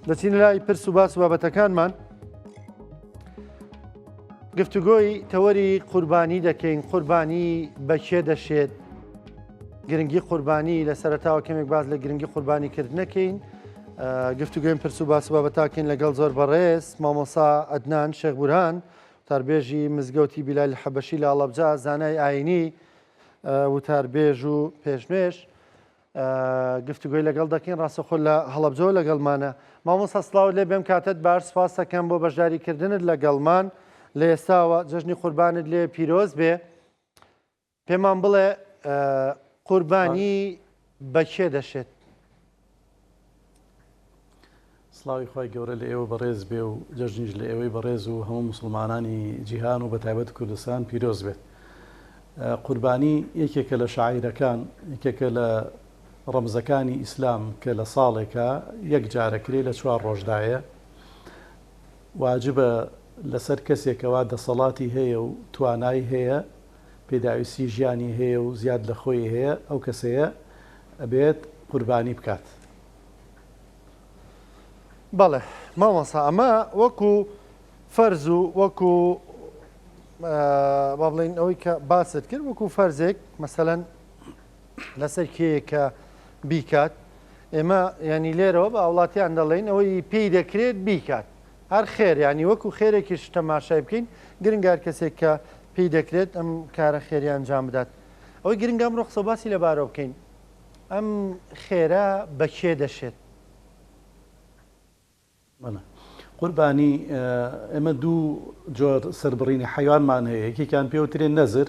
دەچینە لای پرس و باس و بابەتەکانمان. گفتوگۆی تەوەری قوربانی دەکەین، قوربانی بە کێ دەشێت؟ گرنگی قوربانی لە سەرەتاوە کەمێک باس لە گرنگی قوربانی کرد نەکەین. گفتوگۆی پرس و باس و بابەتاکەین لەگەڵ زۆر بەڕێز مامۆسا عەدنان شێخ بورهان وتاربێژی مزگەوتی بیلال حەبەشی لە هەڵەبجە زانای ئاینی وتاربێژ و پێشنوێژ گفتوگۆی لەگەڵ دەکەین ڕاستەخۆ لە هەڵەبجەوە لەگەڵمانە. مامۆستا سڵاوت لێ بێم کاتت باش سپاس دەکەم بۆ بەشداریکردنت لەگەڵمان لە ئێستاوە جەژنی قوربانت لێ پیرۆز بێ پێمان بڵێ قوربانی بە کێ دەشێت؟ سڵاوی خوای گەورە لە ئێوە بەڕێز بێ و جەژنیش لە ئێوەی بەڕێز و هەموو موسڵمانانی جیهان و بەتایبەت کوردستان پیرۆز بێت. قوربانی یەکێکە لە شەعایرەکان، یەکێکە لە ڕەمزەکانی ئیسلام کە لە ساڵێکا یەک جارە کرێ لە چوار ڕۆژدایە. واجبە لەسەر کەسێکەوە دەسەڵاتی هەیە و توانای هەیە، پێداویستی ژیانی هەیە و زیاد لە خۆی هەیە، ئەو کەسەیە ئەبێت قوربانی بکات. بەڵێ مامۆستا ئەمە وەکو فەرز و وەکو با بڵێین ئەوەی کە باست کرد وەکو فەرزێک مەسەلەن لەسەر کێیە کە بیکات ئێمە ینی لێرەوە بە ئاوڵاتیان دەڵێین ئەوەی پێی دەکرێت بیکات هەر خێر ینی وەکو خێرێکیش تەماشای بکەین گرنگار کەسێک کە پێی دەکرێت ئەم کارە خێری ئەنجام بدات ئەوەی گرنگە ئەمڕۆ قسە باسی لەبارەوە بکەین ئەم خێرە بە کێ دەشێت؟ بەڵێ قوربانی ئێمە دوو جۆر سەربڕینی حەیوانمان هەیە یەکێکیان پێوترێ نەزر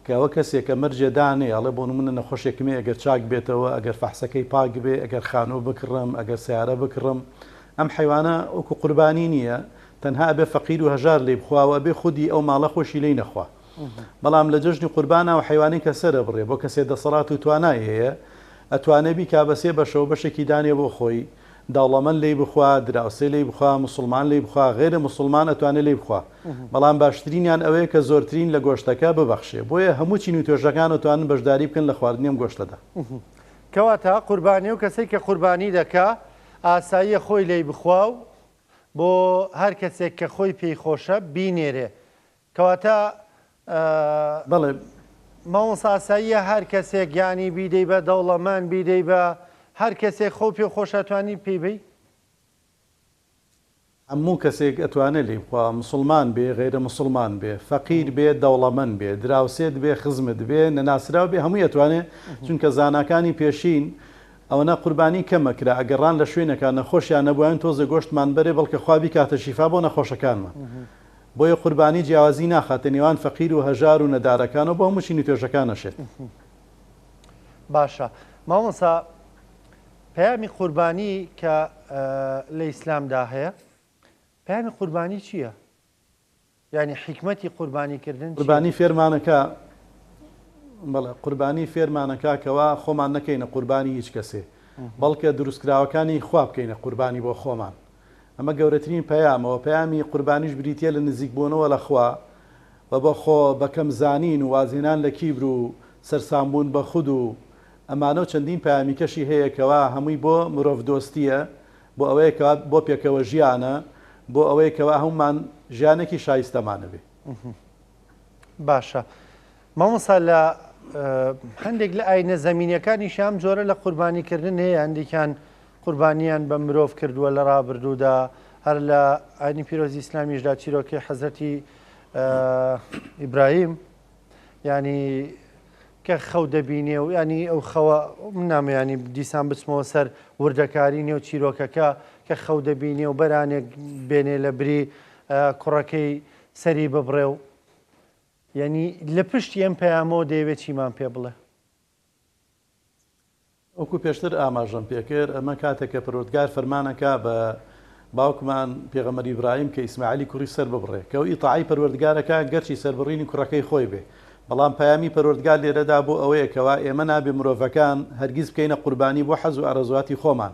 کە ئەوە کەسێکە مەرجێ دانێ ئەڵێ بۆ نمونە نەخۆشێکم هەیە ئەگەر چاک بێتەوە ئەگەر فەحسەکەی پاک بێ ئەگەر خانوو بکڕم ئەگەر سیارە بکڕم ئەم حەیوانە وەکو قوربانی نییە تەنها ئەبێ فەقیر و هەژار لێی بخوا و ئەبێ خودی ئەو ماڵە خۆشی لێی نەخوا بەڵام لە جەژنی قوربانا و حەیوانی کە سەرەبڕێ بۆ کەسێ دەسەڵات و توانای هەیە ئەتوانێ بیکا بە سێ بەشەوە بەشێکی دانێ بۆ خۆی دەوڵەمەند لێی بخوا دراوسێ لێی بخوا موسڵمان لێی بخوا غەیرە موسڵمان ئەتوانێ لێی بخوا بەڵام باشترینیان ئەوەیە کە زۆرترین لە گۆشتەکە ببەخشێ بۆیە هەموو چین و توێژەکان ئەتوانن بەشداری بکەن لە خواردنی ئەم گۆشتەدا. کەواتە قوربانی ئەو کەسەی کە قوربانی دەکا ئاساییە خۆی لێی بخوا و بۆ هەر کەسێک کە خۆی پێی خۆشە بینێرێ کەواتە بەڵێ. مامۆستا ئاساییە هەر کەسێک یانی بیدەی بە دەوڵەمەند بیدەی بە هەر کەسێک خۆو پێ خۆشە ئەتوانی پێی بەی؟ هەموو کەسێک ئەتوانێ لێی بخوا موسڵمان بێ غەیرە موسڵمان بێ فەقیر بێ دەوڵەمەند بێ دراوسێت بێ خزمت بێ نەناسراو بێ هەمووی ئەتوانێ چونکە زاناکانی پێشین ئەوەنە قوربانی کەم ئەکرا ئەگەڕان لە شوێنێکا نەخۆشیان نەبوایەن تۆزێ گۆشتمان بەرێ بەڵکە خوا بیکاتە شیفا بۆ نەخۆشەکانمان بۆیە قوربانی جیاوازی ناخاتە نێوان فەقیر و هەژار و نەدارەکان و بۆ هەموو چین و توێژەکان ئەشێت. باشە مامۆستا پەیامی قوربانی کە لە ئیسلامدا هەیە پەیامی قوربانی چییە؟ یعنی حیکمەتی قوربانی کردن چییە؟ قوربانی فێرمانەکا بەڵێ قوربانی فێرمانەکا کەوا خۆمان نەکەینە قوربانی هیچ کەسێ بەڵکە دروستکراوەکانی خوا بکەینە قوربانی بۆ خۆمان ئەمە گەورەترین پەیامە وە پەیامی قوربانیش بریتیە لە نزیکبوونەوە لە خوا و بە خۆ بە کەم زانین و وازهێنان لە کیبر و سەرسامبوون بە خود و ئەمانە و چەندین پەیامی کەشی هەیە کەوا هەمووی بۆ مرۆڤ دۆستیە بۆ ئەوەیە کەوا بۆ پێکەوە ژیانە بۆ ئەوەیە کەوا هەموومان ژیانێکی شایستەمان هەبێ. باشە مامۆستا لە هەندێک لە ئاینە زەمینیەکانیش ئەم جۆرە لە قوربانی کردن هەیە هەندێکیان قوربانیان بە مرۆڤ کردووە لە ڕابردوودا هەر لە ئاینی پیرۆزی ئیسلامیشدا چیرۆکی حەزرەتی ئیبراهیم ینی کە خەو دەبینێ و ینی ئەو خەوە نامەیانی دیسان بچمەوە سەر وردەکاری نێو چیرۆکەکە کە خەو دەبینێ و بەرانێک بێنێ لە بری کوڕەکەی سەری ببڕێ و یانی لە پشتی ئەم پەیامەوە دەیەوێت چیمان پێ بڵێ؟ وەکو پێشتر ئاماژەم پێکرد ئەمە کاتێک کە پەروەردگار فەرمان ئەکا بە باوکمان پێغەمبەر ئیبراهیم کە ئیسماعیلی کوڕی سەر ببڕێ کە ئەو ئیتاعەی پەروەردگار ئەکا گەرچی سەربڕینی کوڕەکەی خۆی بێ بەڵام پەیامی پەروەردگار لێرەدا بۆ ئەوەیە کەوا ئێمە نابێ مرۆڤەکان هەرگیز بکەینە قوربانی بۆ حەز و ئارەزوواتی خۆمان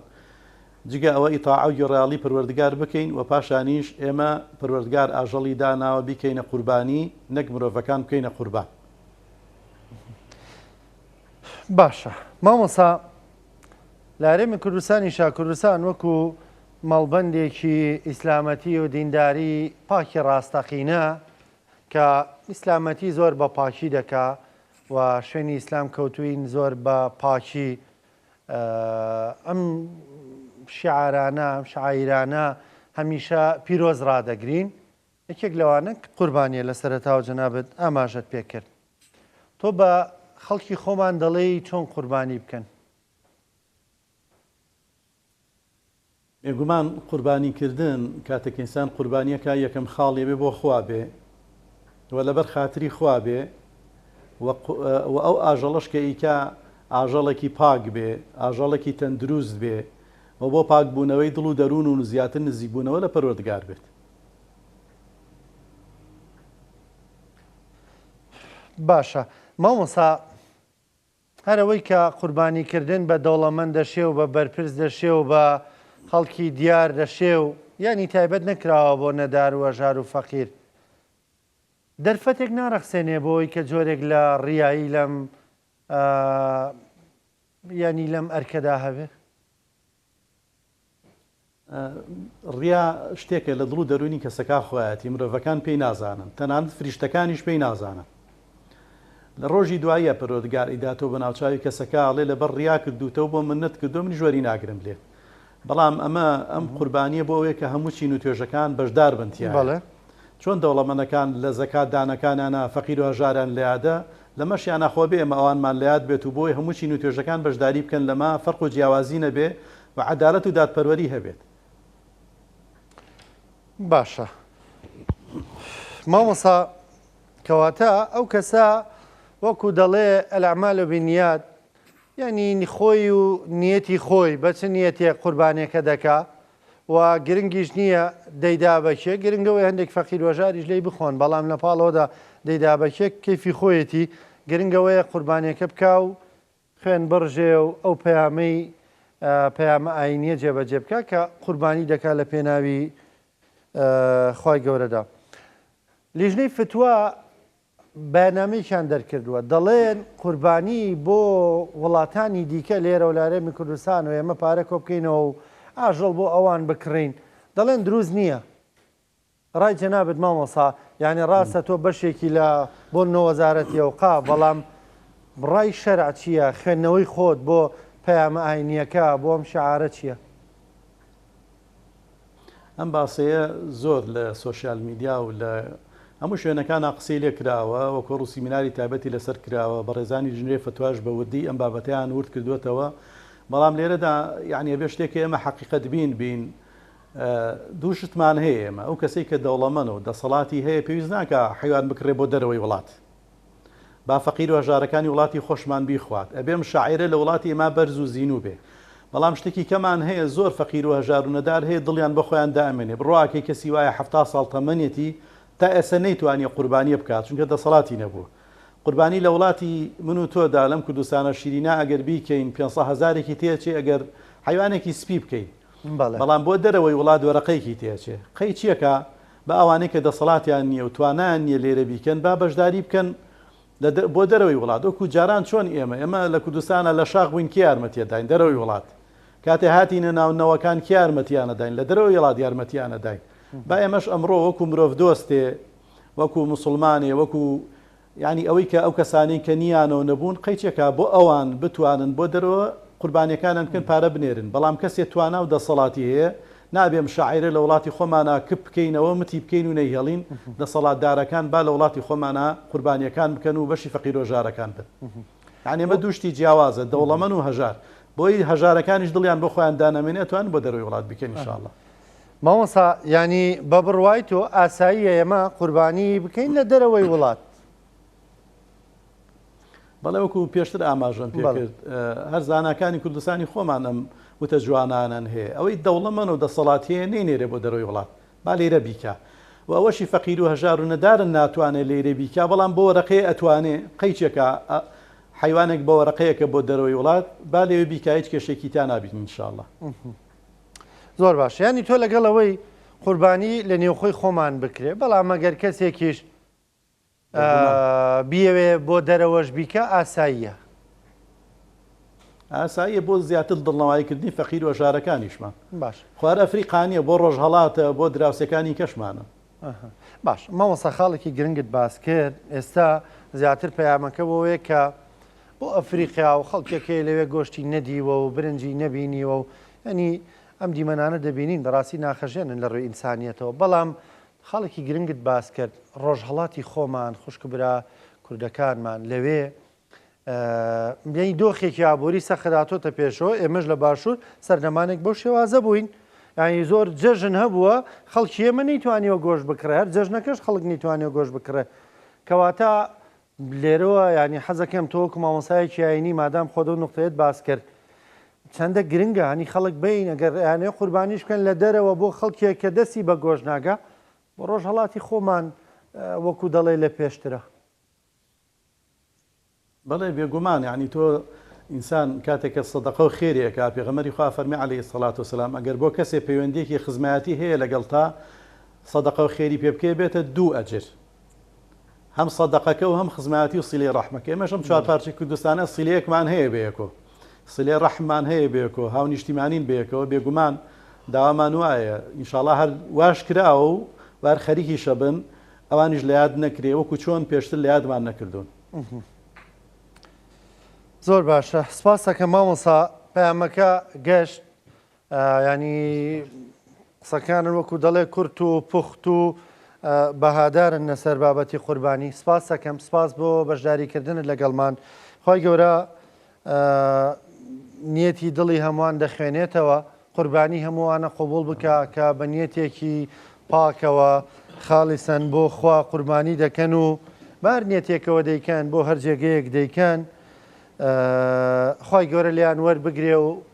جگە ئەوە ئیتاعە و گوێڕایەڵی پەروەردگار بکەین و پاشانیش ئێمە پەروەردگار ئاژەڵی داناوە بیکەینە قوربانی نەک مرۆڤەکان بکەینە قوربان. باشە مامۆسا لە هەرێمی کوردستانیشا کوردستان وەکو. مەڵبەندێکی ئیسلامەتی و دینداری پاکی ڕاستەقینە کە ئیسلامەتی زۆر بە پاکی دەکا و شوێنی ئیسلام کەوتوین زۆر بە پاکی ئەم شعارانە ئەم شعایرانە هەمیشە پیرۆز ڕادەگرین یەکێک لەوانە قوربانیە لە سەرەتاوە جەنابت ئاماژەت پێکرد تۆ بە خەڵکی خۆمان دەڵێی چۆن قوربانی بکەن؟ بێگومان قوربانی کردن کاتێک ئینسان قوربانیەکا یەکەم خاڵی ئەبێ بۆ خوا بێ و لەبەر خاتری خوا بێ و ئەو ئاژەڵەش کە ئیکا ئاژەڵێکی پاک بێ ئاژەڵێکی تەندروست بێ و بۆ پاکبوونەوەی دڵ و دەروون و زیاتر نزیکبوونەوە لە پەروەردگار بێت. باشە مامۆسا هەر ئەوەی کە قوربانی کردن بە دەوڵەمەند دەشێ و بە بەرپرس دەشێ و بە خەڵکی دیار دەشێ و یانی تایبەت نەکراوە بۆ نەدار و هەژار و فەقیر دەرفەتێک ناڕەخسێنێ بۆ ئەوەی کە جۆرێک لە ڕیایی لەم یانی لەم ئەرکەدا هەبێ؟ ڕیا شتێکە لە دڵ و دەروونی کەسەکە خۆیەتی، مرۆڤەکان پێی نازانن، تەنانەت فریشتەکانیش پێی نازانن. لە ڕۆژی دواییە پەروەردگار ئەیداتەوە بە ناوچاوی کەسەکە، ئەڵێ لەبەر ڕیا کردووتە و بۆ منت کردووە منیش وەری ناگرم لێت. بەڵام ئەمە ئەم قوربانییە بۆ ئەوەیە کە هەموو چین و توێژەکان بەشدار بن تیایا. چۆن دەوڵەمەنەکان لە زەکات دانەکانیانا فەقیر و هەژاریان لەیادە، لەمەشیانا خۆ بێ ئێمە ئەوانمان لەیاد بێت و بۆی هەموو چین و توێژەکان بەشداری بکەن لەمە فەرق و جیاوازی نەبێ و عەدالەت و دادپەروەری هەبێت. باشە مامۆستا کەواتە ئەو کەسە وەکو دەڵێ الاعمال بالنیات یعنی خۆی و نیەتی خۆی بە چ نیەتێک قوربانیەکە دەکا و گرنگیش نییە دەیدا بە کێ گرنگە ئەوەیە هەندێک فەقیر و هەژاریش لێی بخۆن بەڵام لە پاڵەوەدا دەیدا بە کێ کەیفی خۆیەتی گرنگ ئەوەیە قوربانیەکە بکا و خوێن بڕژێ و ئەو پەیامەی پەیامە ئاینیە جێبەجێ بکا کە قوربانی دەکا لە پێناوی خوای گەورەدا لیژنەی فتوا بەیاننامەیەکیان دەرکردووە دەڵێن قوربانی بۆ وڵاتانی دیکە لێرەوە لە هەرێمی کوردستان و ئێمە پارە کۆبکەینەوە و ئاژەڵ بۆ ئەوان بکڕین دەڵێن دروست نییە. ڕای جەنابت مامۆسا یانی ڕاستە تۆ بەشێکی لە بۆ نۆ وەزارەتی ئەوقاف بەڵام ڕای شەرع چییە خوێندنەوەی خۆت بۆ پەیامە ئاینییەکە بۆ ئەم شعارە چییە؟ ئەم باسەیە زۆر لە سۆشیال میدیا و لە هەموو شوێنەکانا قسەی لێ کراوە و کۆڕ و سیمیناری تایبەتی لەسەر کراوە، بەڕێزانی ژنرێ فەتواش بە وردی ئەم بابەتەیان ورد کردووەتەوە، بەڵام لێرەدا یانی ئەبێ شتێک ئێمە حەقیقەت بین بین دوو شتمان هەیە ئێمە ئەو کەسەی کە دەوڵەمەنە و دەسەڵاتی هەیە پێویست ناکا حەیوان بکڕێ بۆ دەرەوەی وڵات. با فەقیر و هەژارەکانی وڵاتی خۆشمان بیخوات. ئەبێ ئەم شاعیرە لە وڵاتی ئێمە بەرز و زینوو بێ. بەڵام شتێکی کەمان هەیە زۆر فەقیر و هەژار و نەدار هەیە دڵیان بە خۆیان دائەمێنێ. بڕواکەی کەسی وایە 70 ساڵ تەمەنێتی تا ئێستا نەیتوانیە قوربانیە بکات چونکە دەسەڵاتی نەبووە. قوربانی لە وڵاتی من و تۆدا لەم کوردستانە شیرینە ئەگەر بیکەین 500 هەزارێکی تێچێ ئەگەر حەیوانێکی سپی بکەین. بەڵام بۆ دەرەوەی وڵات وەرەقەیەکی تێچێ. قەی چیەکا؟ با ئەوانەی کە دەسەڵاتیان نییە و توانایان نییە لێرە بیکەن با بەشداری بکەن لە بۆ دەرەوەی وڵات وەکو جاران چۆن ئێمە ئێمە لە کوردستانە لە شاخ بووین کێ یارمەتیە داین دەرەوەی وڵات کاتێ هاتینە ناو نەوەکان کێ یارمەتیانە داین لە دەرەوەی وڵات یارمەتیانە داین با ئێمەش ئەمڕۆ وەکو مرۆڤ دۆستێ وەکو موسڵمانێ وەکو یانی ئەوەی کە ئەو کەسانەی کە نییانە و نەبوون قەیچێکە بۆ ئەوان بتوانن بۆ دەرەوە قوربانیەکانیان بکەن پارە بنێرن بەڵام کەسێ توانا و دەسەڵاتی هەیە نابێ مشاعیرە لە وڵاتی خۆمانا کپ بکەینەوە متی بکەین و نەیهێڵین دەسەڵاتدارەکان با لە وڵاتی خۆمانا قوربانیەکان بکەن و بەشی فەقیر و هەژارەکان بن یانی ئەمە دوو شتی جیاوازە دەوڵەمەن و هەژار بۆی هەژارەکانیش دڵیان بۆ خۆیان دانامێنێ ئەتوانن بۆ دەرەوەی وڵات بیکەن ان شاء اللە. مامۆستا یانی بە بڕوای تۆ ئاساییە ئێمە قوربانی بکەین لە دەرەوەی وڵات؟ بەڵێ وەکو پێشتر ئاماژەم پێکرد هەر زاناکانی کوردستانی خۆمان ئەم وتە جوانانەن هەیە ئەوەی دەوڵەمەن و دەسەڵات هەیە نەینێرێ بۆ دەرەوەی وڵات با لێرە بیکا و ئەوەشی فەقیر و هەژار و نەدارن ناتوانێت لێرە بیکا بەڵام بۆ وەرەقەیە ئەتوانێ قەیچێکە حیوانێک بە وەرەقەیەکە بۆ دەرەوەی وڵات با لەوێ بیکا هیچ کێشێکی تا نابین ان شاء الله. زۆر باش یانی تۆ لەگەڵ ئەوەی قوربانی لە نێوخۆی خۆمان بکرێ بەڵام ئەگەر کەسێکیش بیەوێ بۆ دەرەوەش بیکە ئاساییە. ئاساییە بۆ زیاتر دڵنەواییکردنی فەقیر و هەژارەکانیشمان. باش. خۆ هەر ئەفریقا نییە، بۆ ڕۆژهەڵاتە، بۆ دراوسێکانی کەشمانە. باش مامۆستا خاڵێکی گرنگت باس کرد، ئێستا زیاتر پەیامەکە بۆوەیە کە بۆ ئەفریقیا و خەڵکێک هەیە لەوێ گۆشتی نەدیوە و برنجی نەبینیوە و یعنی ئەم دیمەنانە دەبینین بەڕاستی ناخەژێنن لە ڕووی ئینسانیەتەوە بەڵام خاڵێکی گرنگت باس کرد ڕۆژهەڵاتی خۆمان خوشک برا کوردەکانمان لەوێ یانی دۆخێکی ئابووری سەخت هاتۆتە پێشەوە، ئێمەش لە باشوور سەردەمانێک بەو شێوازە بووین، یانی زۆر جەژن هەبووە خەڵکی ئێمە نەیتوانیوە گۆشت بکڕێ، هەر جەژنەکەش خەڵک نەیتوانیوە گۆشت بکڕێ. کەواتە لێرەوە یانی حەزەکەم تۆ وەکو مامۆستایەکی ئایینی مادام خۆت ئەو نوقتەیەت باس کرد چەندە گرنگە هەنی خەڵک بین ئەگەر ئەیانەوێ قوربانیش بکەن لە دەرەوە بۆ خەڵکێک کە دەستی بە گۆشت ناگا بۆ ڕۆژهەڵاتی خۆمان وەکو دەڵێ لە پێشترە. بەڵێ بێگومان یەعنی تۆ ئینسان کاتێک کە سەدەقە و خێری ئەکا پێغەمبەری خوا فەرمی علیە الصلوة والسلام ئەگەر بۆ کەسێ پەیوەندیەکی خزمایەتی هەیە لەگەڵتا سەدەقە و خێری پێ بکەی بێتە دوو ئەجر هەم سەدەقەکە و هەم خزمایەتی و سیلەی ڕەحمەکە ئێمەش ئەم چوار پارچەی کوردستانە سیلەیەکمان هەیە بەیەکۆ سیلەی ڕەحممان هەیە بەیەکۆ هاونیشتیمانین بەیەکەوە بێگومان داوامان وایە ئینشاڵا هەر واش کراوە و وار خەریکیشە بن ئەوانیش لە یاد نەکرێ وەکو چۆن پێشتر لە یادمان نەکردوون. زۆر باشە سپاسەکەم مامۆسا پەیامەکە گەشت ینی قسەکانن وەکو دەڵێ کورت و پوخت و بەهادارن لەسەر بابەتی قوربانی سپاسەکەم سپاس بۆ بەشداریکردنت لەگەڵمان خی گەورە نیەتی دڵی هەمووان دەخوێنێتەوە، قوربانی هەمووانە قبوڵ بکا کە بە نیەتێکی پاکەوە خالیسەن بۆ خوا قوربانی دەکەن و بە هەر نیەتێکەوە دەیکەن بۆ هەر جێگەیەک دەیکەن خوای گەورە لێیان وەربگرێ و.